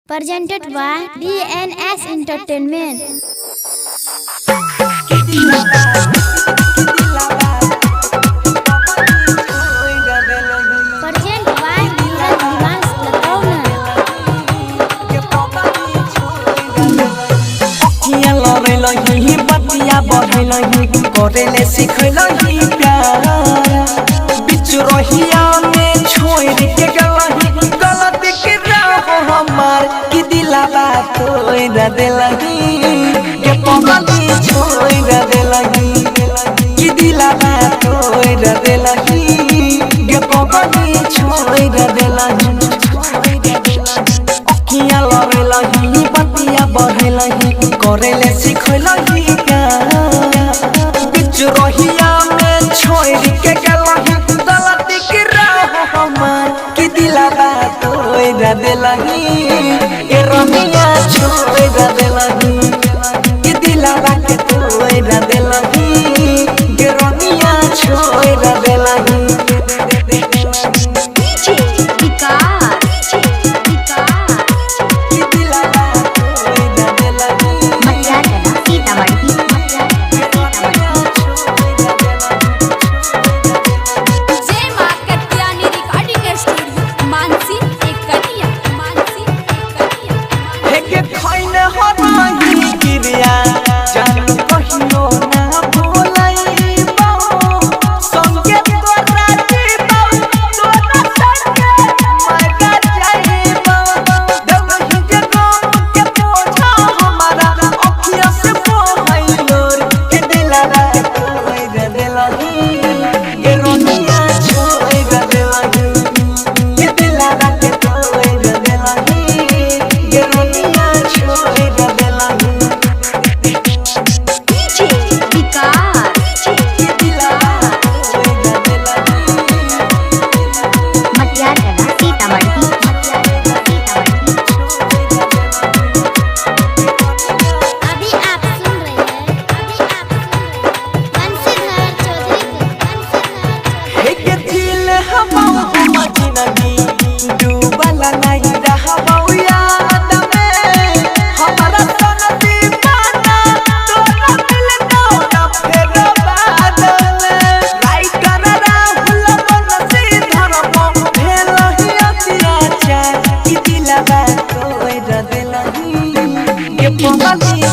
Presented by DNS Entertainment. Present by Neeraj Niwas Latauna. अखियाँ लड़ैलही बतिया बढ़ैलही करेले सिखैलही प्यार बिच रहिया में छोड़ के गलही गलत के राह हमार कि दिलावा तोड़ देलही के पगली छोड़ देलही कि दिलावा तोड़ देलही के पगली छोड़ देलही। अखियाँ लड़ैलही बतिया बढ़ैलही करेले सिखैलही प्यार बिच रहिया में छोड़ के गेलही गलत के राह हमार कि दिलावा तोड़ देलही ए रमिया छोड़ देलही कि दिलावा के तोड़ देलही के रमिया छोड़ देलही। DJ Vikas. कि दिलावा तोड़ देलही। Matyatala Sitamarhi. जय मां कत्यानी रिकॉर्डिंग स्टूडियो मानसी एक कटिया मानसी एक कटिया। हेके खैने हराही क्रिया जानु कहियो ना भुलैबौ संगे तोरा जीबौ तोरा संगे मर जाइबौ देवही के गम के बोझा हमारा अखिया से बहैलोर के दिलवा तोड़ देलही के रोनिया छोड़ देलही के दिलवा के तोड़ देलही के रोनिया छोड़ देलही। DJ Vikas. के दिलवा तोड़ देलही। Matyatala Sitamarhi. अभी आप सुन रहे हैं अभी आप सुन रहे हैं बंसीधर चौधरी को बंसीधर चौधरी। हे के दिल हमौ जिंदगी डूबल नहीं रहबौ याद में हमारा सन दीवाना तोरा मिल ना फेर बाद में राइटर राहुल बनसी धर्म भेल ही अत्याचार कि दिलवा तोड़ देलही के पगली।